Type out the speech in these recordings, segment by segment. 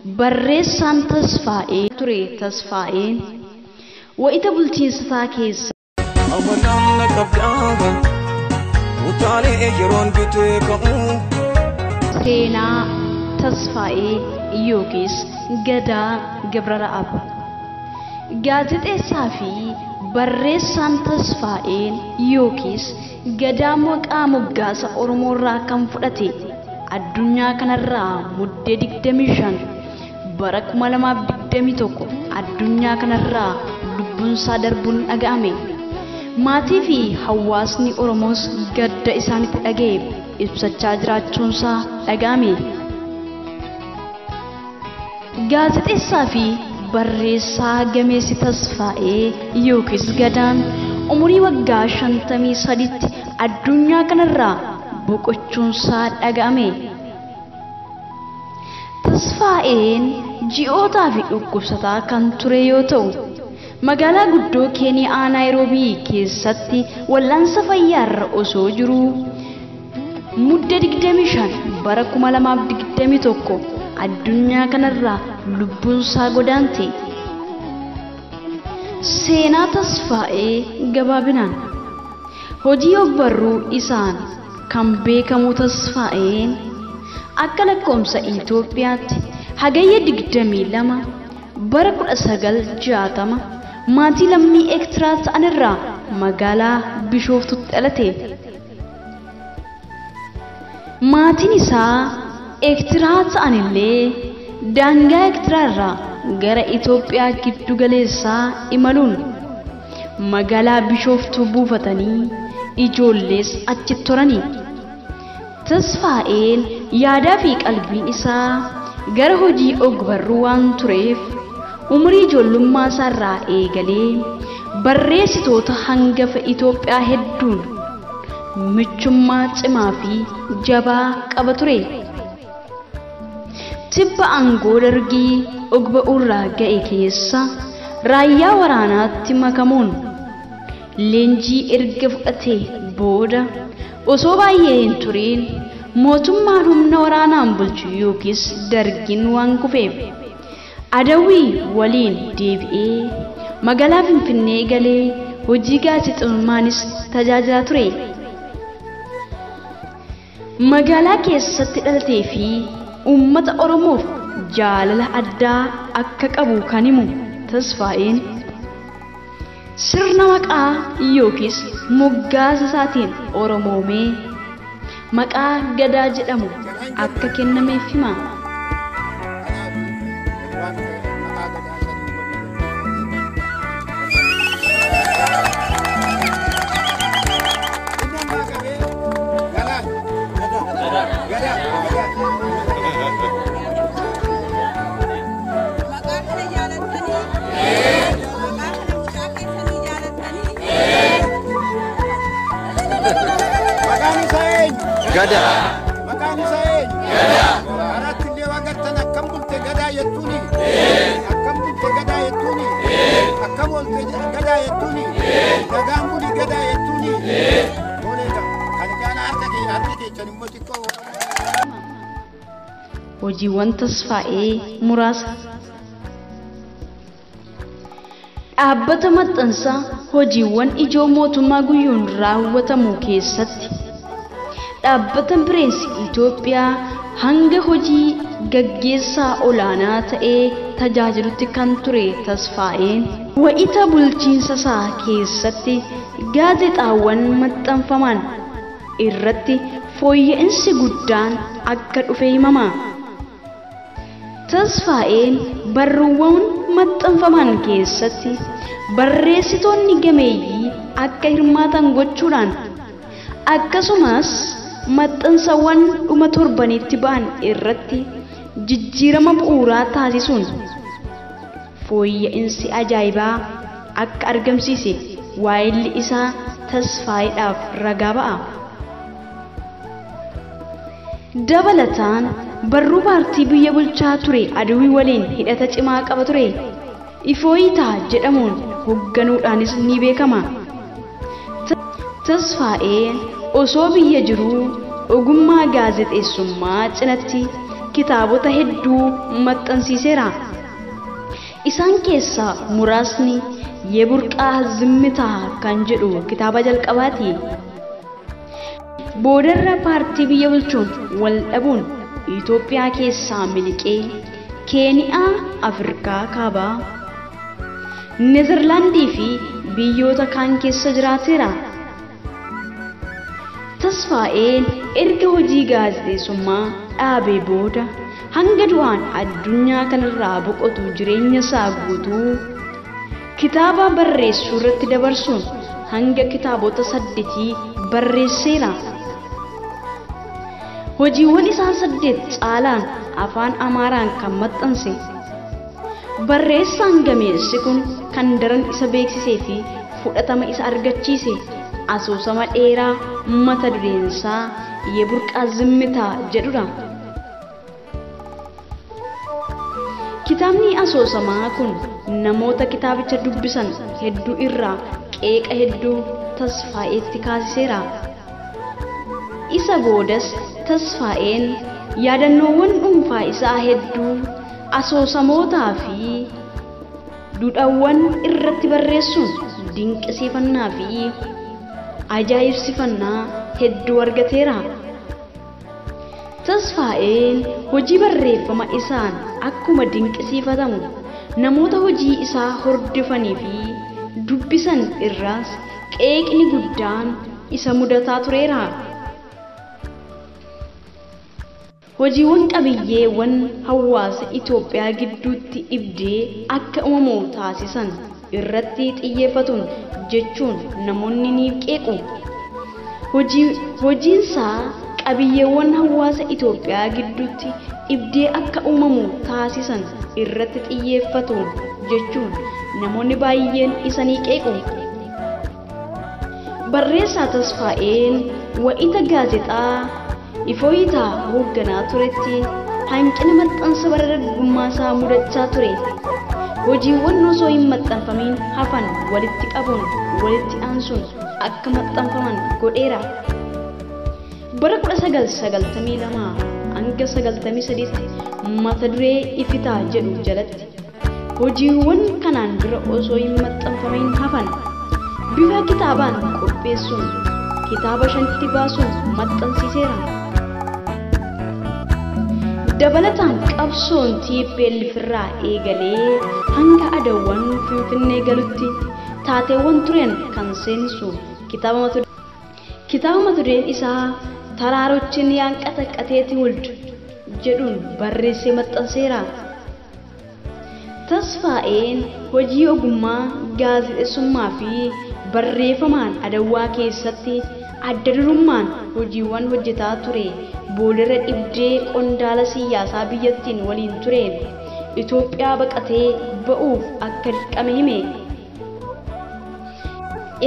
barreessaan Tasfaa'ee ture. Tasfaa'een wayita bulchiinsa isaa keessa Awwalaan qabdaa utaalee yeroon bitee ka'u. Seenaa Tasfaa'ee yookiis Gadaa Gabrara'ab. Gaazexeessaa fi barreessaan Tasfaa'een yookiis Gadaa maqaa moggaasa Oromoo irraa kan fudhate addunyaa kanarraa muddee 25 bara 2021 addunyaa kanarraa lubbuunsaa darbuun dhaga'ame. Maatii fi hawaasni Oromoos gadda isaanitti dhaga'e ibsachaa jiraachuunsaa dhaga'ame. Gaazexeessaa fi barreessaa gameessi Tasfaa'ee yookiis Gadaan umurii waggaa 53tti addunyaa kanarraa boqochuunsaa dhaga'ame. Tasfaa'een ji'ootaa fi dhukkubsataa kan ture yoo ta'u, magaalaa guddoo Keeniyaa Naayiroobii keessatti wal'aansa fayyaarra osoo jiruu mudda 25 bara 2021 addunyaa kanarraa lubbuunsaa godaante. Seenaa Tasfaa'ee gabaabinaan hojii ogbarruu isaan kan beekamu Tasfaa'een akka lakkoomsa Itoophiyaatti hagayya 22 bara 1960 maatii lammii Eertiraa ta'anirraa magaalaa Bishooftutti dhalate. Maatiin isaa Eertiraa ta'anillee daangaa Eertiraa irraa gara Itoophiyaa giddu galeessaa imaluun magaalaa Bishooftuu buufatanii ijoollees achitti horani. Tasfaa'een yaadaa fi qalbiin isaa gara hojii ogbarruu waan tureef umurii ijoollummaa isaarraa eegalee barreessitoota hangafa Itoophiyaa hedduun michummaa cimaa fi jabaa qaba ture. Tibba aangoo dargii ogba'uurraa ga'e keessa raayyaa waraanaatti makamuun leenjii erga fudhatee booda osoo baay'ee hin turiin mootummaan humna waraanaan bulchu yookiis dargiin waan kufeef Adawwii waliin deebi'ee magaalaa Finfinnee galee hojii gaazexeessummaanis tajaajilaa ture. Magaalaa keessatti dhalatee fi uummata Oromoof jaalala addaa akka qabu kan himu Tasfaa'een sirna maqaa yookiis moggaasa isaatiin Oromoomee maqaa Gadaa jedhamu akka kennameef hima. Maqaa kana jaalattanii? Maqaa kana mucaa keessanii jaalattanii? Maqaan isaa eenyu? Gadaa. Maqaan isaa eenyu? Gadaa. Karaatti illee waan gartan akkam bulte gadaa jettuuni? Akkam bulte gadaa jettuuni? Akkam oolte gadaa jettuuni? Nagaan buli gadaa jettuuni? Tolee egaa kana caalaa harka kee harki keessan immoo xiqqoo. Hojiiwwan Tasfaa'ee muraasa. Dhaabbata maxxansaa hojiiwwan ijoo mootummaa guyyuun raawwatamu keessatti dhaabbata Pireesii Itoophiyaa hanga hojii gaggeessaa olaanaa ta'ee tajaajilutti kan ture Tasfaa'een wayita bulchiinsa isaa keessatti gaazexaawwan maxxanfaman irratti fooyya'insi guddaan akka dhufe himama. Tasfaa'een barruuwwan maxxanfaman keessatti barreessitoonni gameeyyii akka hirmaatan gochuudhaan akkasumas maxxansawwan dhuma torbanitti ba'an irratti jijjiirama bu'uuraa taasisuun fooyya'insi ajaa'ibaa akka argamsiise waa'illi isaa Tasfaa'eedhaaf ragaa ba'a. Dabalataan barruu paartii biyya bulchaa ture Adawii waliin hidhata cimaa qaba ture. Ifooyitaa jedhamuun hoogganuudhaanis ni beekama. Tasfaa'een osoo biyya jiruu ogummaa gaazexeessummaa cinatti kitaabota hedduu maxxansiiseera. Isaan keessaa muraasni Yeburqaa Zimmitaa kan jedhu kitaaba jalqabaati. Boodarra paartii biyya bulchuun wal dhabuun Itoophiyaa keessaa miliqee Keeniyaa, Afrikaa Kaabaa, Neezerlaandii fi biyyoota kaan keessa jiraateera. Tasfaa'een erga hojii gaazexeessummaa dhaabee booda hanga du'aan addunyaa kanarraa boqotu jireenya isaa guutuu kitaaba barreessuu irratti dabarsuun hanga kitaabota 8 barreesseera. Hojiiwwan isaa 8 caalaan afaan Amaaraan kan maxxanse. Barreessaan gameessi kun kan daran isa beeksisee fi fudhatama isa argachiise asoosama dheeraa mata dureen isaa Yeburqaa Zimmitaa jedhudha. Kitaabni asoosamaa kun namoota kitaabicha dubbisan hedduu irraa qeeqa hedduu Tasfaa'eetti kaasiseera. Isa boodas Tasfaa'een yaadannoowwan dhuunfaa isaa hedduu asoosamootaa fi duudhaawwan irratti barreessuun dinqisiifannaa fi ajaa'ibsifannaa hedduu argateera. Tasfaa'een hojii barreeffama isaan akkuma dinqisiifatamu namoota hojii isaa hordofanii fi dubbisan irraas qeeqni guddaan isa mudataa tureera. Hojiiwwan qabiyyeewwan hawaasa Itoophiyaa gidduutti dhibdee akka uumamu taasisan irratti xiyyeeffatuun jechuun namoonni ni qeequ. Hojiinsaa qabiyyeewwan hawaasa Itoophiyaa gidduutti dhibdee akka uumamu taasisan irratti xiyyeeffatuun jechuun namoonni baay'een isa ni qeequ. Barreessaa Tasfaa'een wa'ita gaazexaa Ifooyitaa hoogganaa turetti hanqina maxxansa bara dargaggummaa isaa mudachaa ture. Hojiiwwan osoo hin maxxanfamiin hafan walitti qabuun walitti aansuun akka maxxanfaman godheera. Bara 1992 hanga 93tti mata duree Ifitaa jedhu jalatti hojiiwwan kanaan dura osoo hin maxxanfamiin hafan bifa kitaabaan qopheessuun kitaaba 5tti baasuun maxxansiiseera. Dabalataan qabsoon TPLF irraa eegalee hanga Adawwan Finfinnee galutti taateewwan turan kan seensu kitaaba mata dureen isaa Taraarochiin Yaanqaxaqqateeti Wuld jedhuun barreessee maxxanseera. Tasfaa'een hojii ogummaa gaazexeessummaa fi barreeffamaan Adawwaa keessatti adda durummaan hojiiwwan hojjetaa ture. Boodarra dhibdee qondaala siyaasaa biyyattiin waliin tureen Itoophiyaa baqatee ba'uuf akka dirqame hime.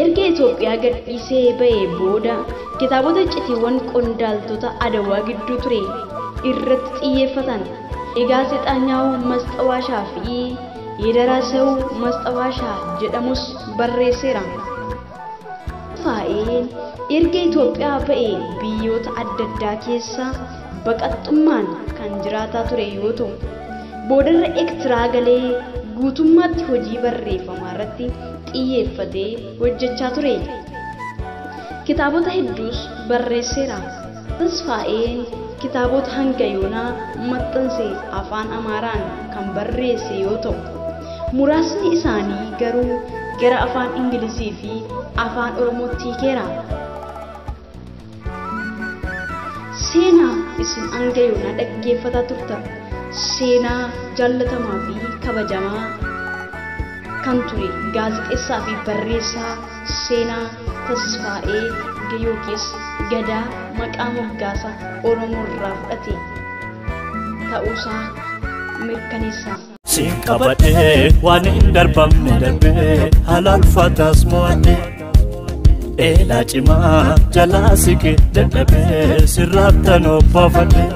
Erga Itoophiyaa gadhiisee ba'ee booda kitaabota iccitiiwwan qondaaltota Adawaa gidduu ture irratti xiyyeeffatan የጋዜጠኛው መስጠዋሻ fi የደራሰው መስጠዋሻ jedhamus barreesseera. Tasfaa'een erga Itoophiyaa ba'ee biyyoota adda addaa keessa baqattummaan kan jiraataa ture yoo ta'u, boodarra Eertiraa galee guutummaatti hojii barreeffamaa irratti xiyyeeffatee hojjechaa ture. Kitaabota hedduus barreesseera. Tasfaa'een kitaabota hanga yoonaa maxxanse afaan Amaaraan kan barreesse yoo ta'u, muraasni isaanii garuu gara afaan Ingilizii fi afaan Oromootti hiikeera. Seenaa isin hanga yoonaa dhaggeeffataa turtan seenaa jaallatamaa fi kabajamaa kan ture gaazexeessaa fi barreessaa seenaa Tasfaa'ee Giyoorgis Gadaa maqaa moggaasa Oromoo irraa fudhate ta'uusaa mirkaneessa. Siin qabadhee waan hin darbamne darbee haala ulfaataas mo'adhee eelaa cimaa jalaa siqee dadhabee sirraattan obbaafadhee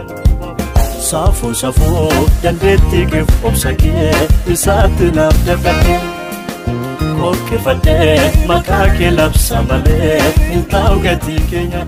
saafuu safuu dandeettii keef obsa kee isaatti naaf dadhabee qorqifadhee maqaa kee labsa malee hin taa'u gatii keenya.